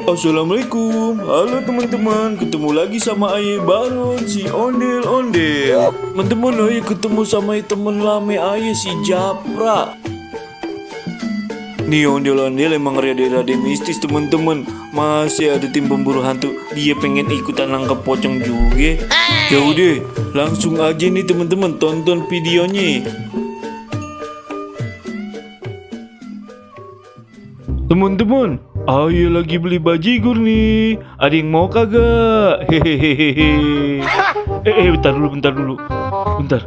Assalamualaikum, halo teman-teman, ketemu lagi sama Aye Baron si ondel-ondel. Teman-teman, Aye ketemu sama teman lama Aye si Japra. Nih ondel-ondel emang rada-rada mistis teman-teman. Masih ada tim pemburu hantu, dia pengen ikutan nangkep pocong juga. Ya udah, langsung aja nih teman-teman tonton videonya. Teman-teman, Ayo lagi beli bajigur nih. Ada yang mau kagak? Hehehe. Bentar dulu. Bentar.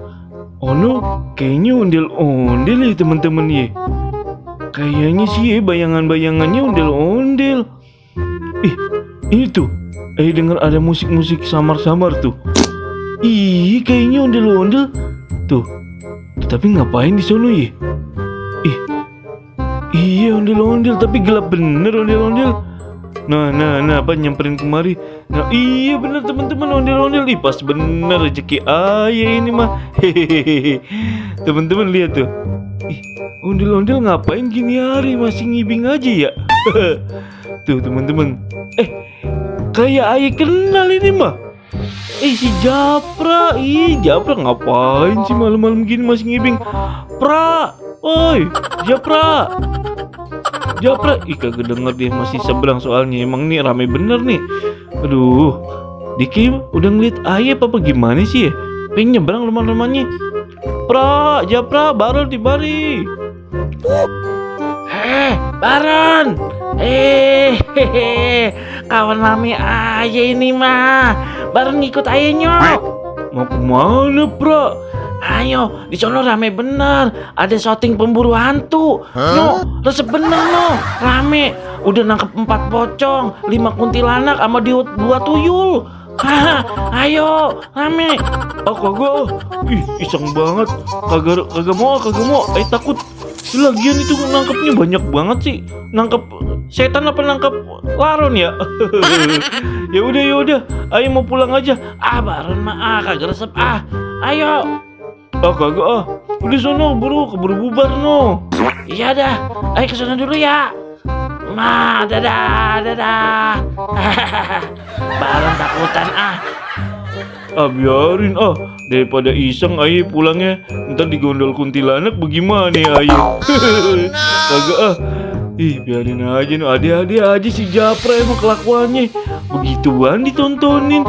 Oh no, kayaknya ondel-ondel ya teman-teman ya. Kayaknya sih ya bayangan-bayangannya ondel-ondel. Ini tuh. Dengar ada musik-musik samar-samar tuh. Kayaknya ondel-ondel. Tuh. Tapi ngapain di sono ya? Iya ondel-ondel, tapi gelap bener ondel-ondel. Nah, apa nyamperin kemari? Nah, iya bener teman-teman ondel-ondel. Pas bener rezeki Ayah ini mah. Hehehe. Teman-teman lihat tuh. Ondel-ondel ngapain gini hari masih ngibing aja ya? Tuh teman-teman. Kayak Ayah kenal ini mah. Si Japra. Japra ngapain sih malam-malam gini masih ngibing? Oi, Japra, kagak denger dia masih seberang soalnya. Emang nih rame bener nih. Aduh, Diki udah ngeliat Ayah apa gimana sih ya? Pengen nyebrang rumah-rumahnya. Japra, Baron di bari. Baron. Kawan lami Ayah ini mah. Baron ngikut Ayahnya. Mau kemana, Ayo, di sono rame bener. Ada syuting pemburu hantu. Resep bener rame. Udah nangkep 4 pocong, 5 kuntilanak sama 2 tuyul. Ayo, rame. Kagak. Iseng banget. Kagak mau. Takut. Lagian itu nangkepnya banyak banget sih. Nangkep setan apa nangkep laron ya? Ya udah. Ayo mau pulang aja. Baron mah kagak resep. Ayo. Kagak udah sono keburu bubar no. Iya dah, ayo kesana dulu ya. Dadah. Baron takutan biarin daripada iseng ayo pulangnya ntar digondol kuntilanak bagaimana ya ayo. Kagak biarin aja no. Ade aja si Japra emang kelakuannya begituan ditontonin.